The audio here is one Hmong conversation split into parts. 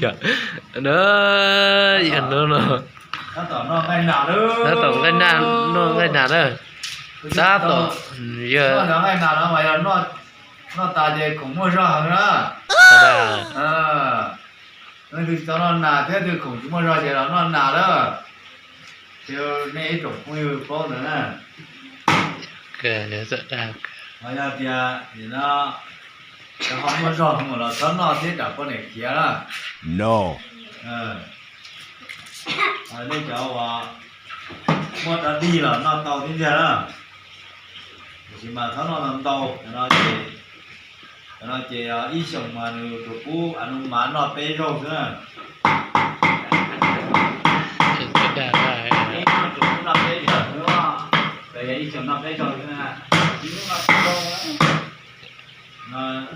Yog, yog no no. Tab tom nqaij nas, noj nqaij nas na. Tab tom, yog, noj tas ces khoom muaj zog heev na. Leej twg tsis tau noj nas thiab twg khoom tsis muaj zog ces los noj nas lawm. Ces nej ib tsoom phooj ywg paub ntawd na. Yog tias cov ho muaj zog mus los txhob noj thiab tsam poj niam khiav na. Nej cov uas muaj dab dig los noj tau thiab ntag na. Tiam sis mas txhob noj ntau ntau. Cov no ces ib xyoos mas nws tsuas pub a nus mas noj peb zaug xwb na.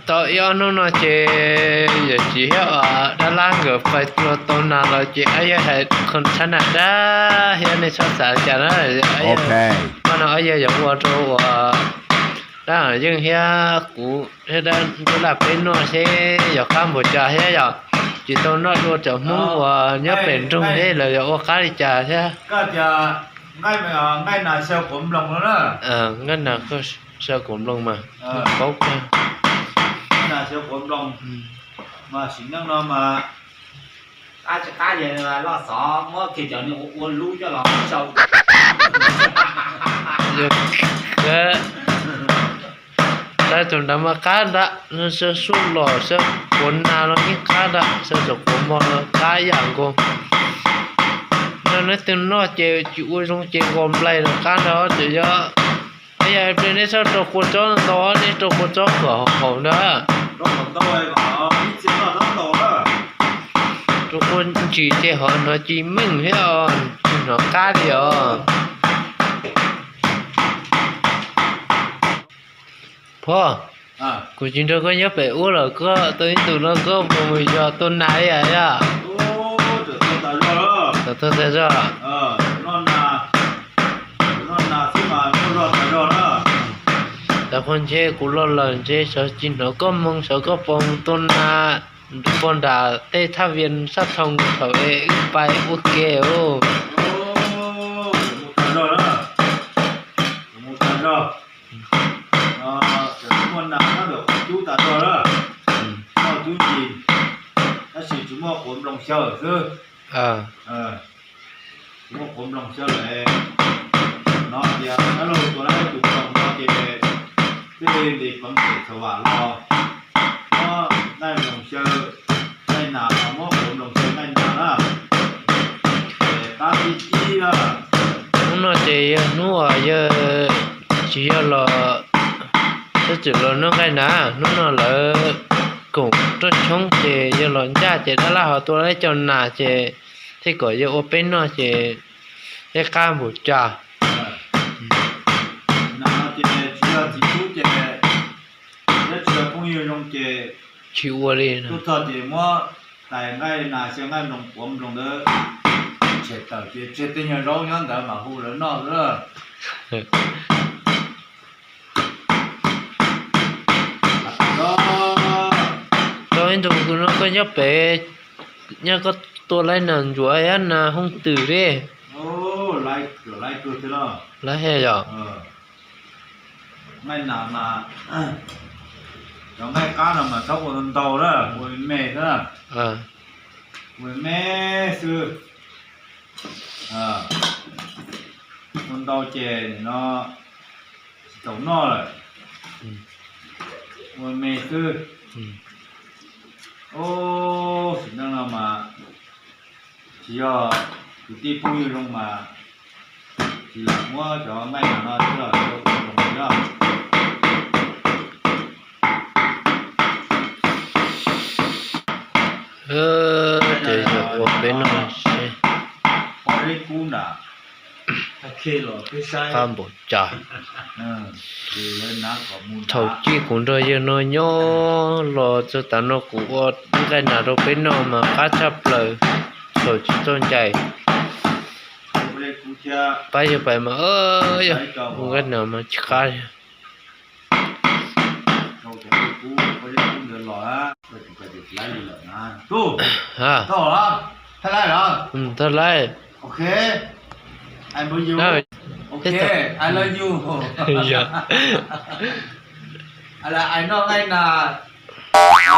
Tau ib ob hnub no ces yawm txiv thiab dab lab nkawd pais tua tau nas los ces ob yawg hais qhov tshab nas dab thiab nej txhob xav cas na. Ob yawg, no ob yawg yuav ua rau uas dab yeej thiab kuv thiab dab ntuj laj peb noj seb yog qab npaum cas thiab yog tsis tau noj dua cov Hmoob uas nyob pem nroog thiab lawv yuav ua qab li cas thiab. Nqaij nas xyaw quav nploos mas paub kawg. Nas xyaw quav nploos mas sim neej no mas qab tsis qab ces loj xov muab kiag cov niag ua lub coj los xyaw. Tab tus ntawd mas qab ntag, xyaw suj los xyaw quav nas los yeej qab ntag, xyaw quav mog los qab ib yam nkaus. No neb twg noj ces tsis ua zoo ces vos nplaig los qab ntag, ces yog ib yam li neb txhob rau kua txob ntau, neb rau kua txob kom haum ntag. Rau kua ntsis ces ho hnov ci meej thiab, tsis hnov qab li os. Phoj, kuv tsis nrog koj nyob pem ub lawm, koj tau ib ntus no koj puas mus yos tua nas ib yam yom? Tau tas zog. Tam qhov ntshe kuv los lawm ntshe sawv tsis hnov koj moo, sawv koj puas mus tua nas pog nram tej thaj vias sab thooj thaum es wb pais ua ke os. Muaj nas nyob ntawm qhov cub tas zog na, muaj cub ntsis, tab sis tsis muaj quav nploos xyaw xwb. Tsis muaj quav nploos xyaw lawm. No tias dab laug tua lawm tus nploos no ces thiaj li ntes peev xwm xav vam los muab nqaij nploos xyaw, nqaij nas los muab quav nploos xyaw nqaij nas na. Ces qab tib tib na. Hnub no ces yog hnub uas yawg tsis yog los txhob txwm los noj nqaij nas, hnub no lawv koom roj tshoob ces yawg los ncaj ces dab laj ho tua lawm cov nas ces thiaj kom yawg ua peb noj ces thiaj qab npaum cas. Tsis ua li. Tuaj txog ces muab tais nqaij nas xyaw nqaij nploos quav nploos ntawd tshem tawm ces tseg tej nyuag zaub nyob ntawd mam hu lawv noj xwb. Tau ib ntus no koj nyob pem, nyob koj tua laib nas ntsuav thiab nas hooj twm li. Laib yom. Nqaij nas mas, cov nqaij qab no mas txhob ua ntau na, ua me xwb na. Ua me xwb. Ua ntau ces nim no tsis txaus noj lawm. Ua me xwb. Sim neej no mas tsis yog kwv tij phooj ywg zoo mas tsis lam muab cov nqaij nas no coj los ua zoo li no. Ces yog ua peb noj seb qab npaum cas. Thaum ciaj kuv nrog yawg no nyob los txog tav no kuv ua nqaij nas rau peb noj mas qab tshaj plaws, thaum tsis txawj ncaim. Pab yawg pais mas yog ua nqaij nas mas tsis qab li. Los, tau lawm, thaij laij los? Thaij laij. Ok, I love you. Ok, I love you. Yog. Ai noj nqaij nas, no,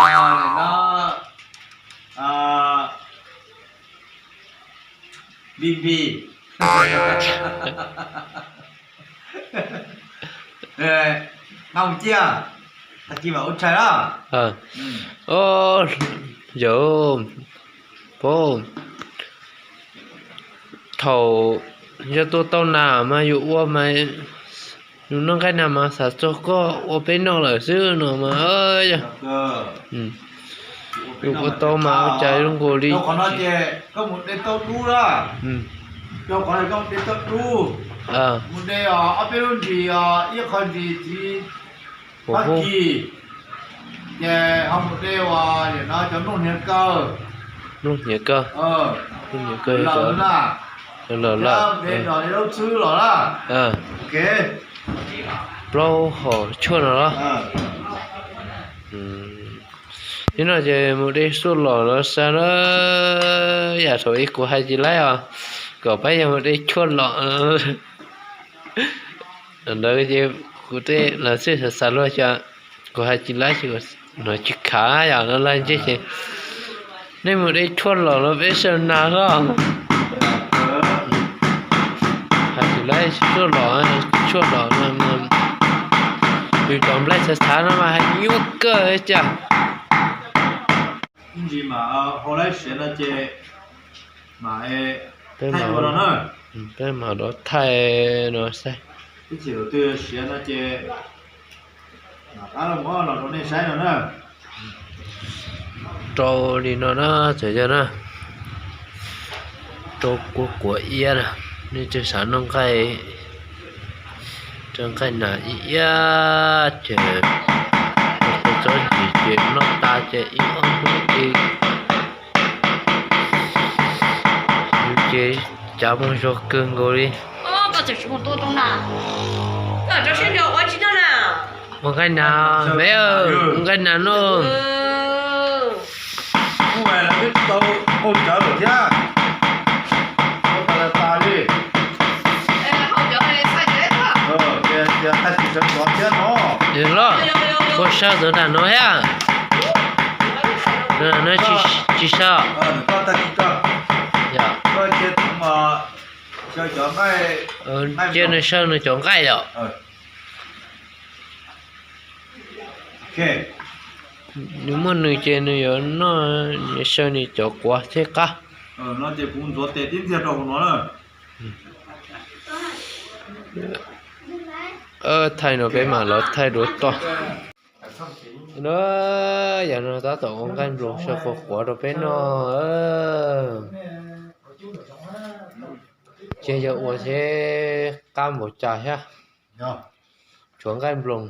bi bi. Nqa mus ciaj, tag kis mam ua tshais na. Yog, paub, thaum yog tuaj tau nas mas yus ua mas yus noj nqaij nas mas xav txog koj ua peb noj lawm xwb no mas. Yog, yus ua tau mas ua cas zoo nkaus li. Qhov no ces koj mus de tauj dub na. Rau qhov no koj mus de tauj dub, mus de ob peb lub ntsis, ib qho ntsis txiv Fab Kis, ces ho mus de uas nim no cov nplooj hniav kaw. Nplooj hniav kaw. Nplooj hniav kaw lawm na. Lawm lawm. De los de lub txwb los na. Plaub hom tshuaj no los. Nim no ces mus de xuaj los los xav na. Yam thaum ub kuv hais tsis laib os, kom pab yog mus de tshuaj los ntawd ces kuv tej los xij xav xav luag xyov, kuv hais tsis laib ces no tsis khav yom, no laj ntsej ces nej mus de tshuaj los los peb saw nas los. Hais tsis laib tshuaj los, tshuaj los no, yus cov nplaig txhav txhav no mas hais nyuaj kawg cas. Ib ntsis mam hau laib siav no ces mam thaij ua no na. Peb mam rov thaij no saib. Ib chim thaum twg siav no ces mam rov los rau nej saib no na. Rau li no na, txawm yog na, rau kuv quav iab na, nej twb xav noj nqaij, rau nqaij nas ib iab ces txob ntsis ces noj tas ces ib ob hnub ces yus ces cav moo zog kawg nkaus li. Ua nqaij nas me, ua nqaij nas no. Los, puas saw ntawd nram no thiab? Tsis saw. Cia nws saw nws cov nqaij yom. Nws muaj nws ces nws yuav noj, nws saw nws cov quav thiaj qab. Thaij no peb mam los thaij dua toj. No, yog no tab tom ua nqaij nploos saw quav quav rau peb noj. Ces yog ua thiab qab npaum cas thiab. Tshuav nqaij nploos.